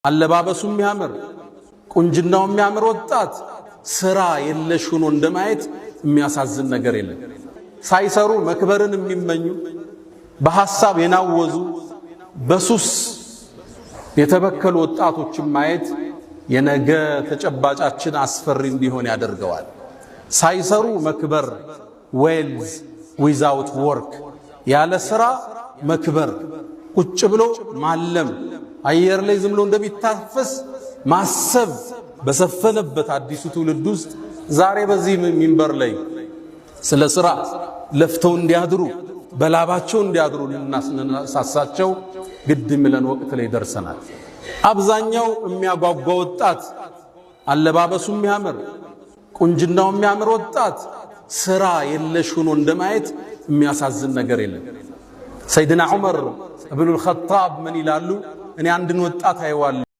አለባበሱ የሚያምር፣ ቁንጅናው የሚያምር ወጣት ስራ የለሽ ሆኖ እንደማየት የሚያሳዝን ነገር የለም። ሳይሰሩ መክበርን የሚመኙ፣ በሐሳብ የናወዙ፣ በሱስ የተበከሉ ወጣቶችን ማየት የነገ ተጨባጫችን አስፈሪ እንዲሆን ያደርገዋል። ሳይሰሩ መክበር፣ wealth without work፣ ያለ ስራ መክበር፣ ቁጭ ብሎ ማለም፣ አየር ላይ ዝም ብሎ እንደሚታፈስ ማሰብ በሰፈነበት አዲሱ ትውልድ ውስጥ ዛሬ በዚህ ሚንበር ላይ ስለ ስራ ለፍተው እንዲያድሩ፣ በላባቸው እንዲያድሩ ልናስነሳሳቸው ግድ የሚለን ወቅት ላይ ደርሰናል። አብዛኛው የሚያጓጓ ወጣት፣ አለባበሱ የሚያምር፣ ቁንጅናው የሚያምር ወጣት ስራ የለሽ ሆኖ እንደማየት የሚያሳዝን ነገር የለም። ሰይድና ዑመር እብኑል ኸጣብ ምን ይላሉ? እኔ አንድን ወጣት አየዋለሁ።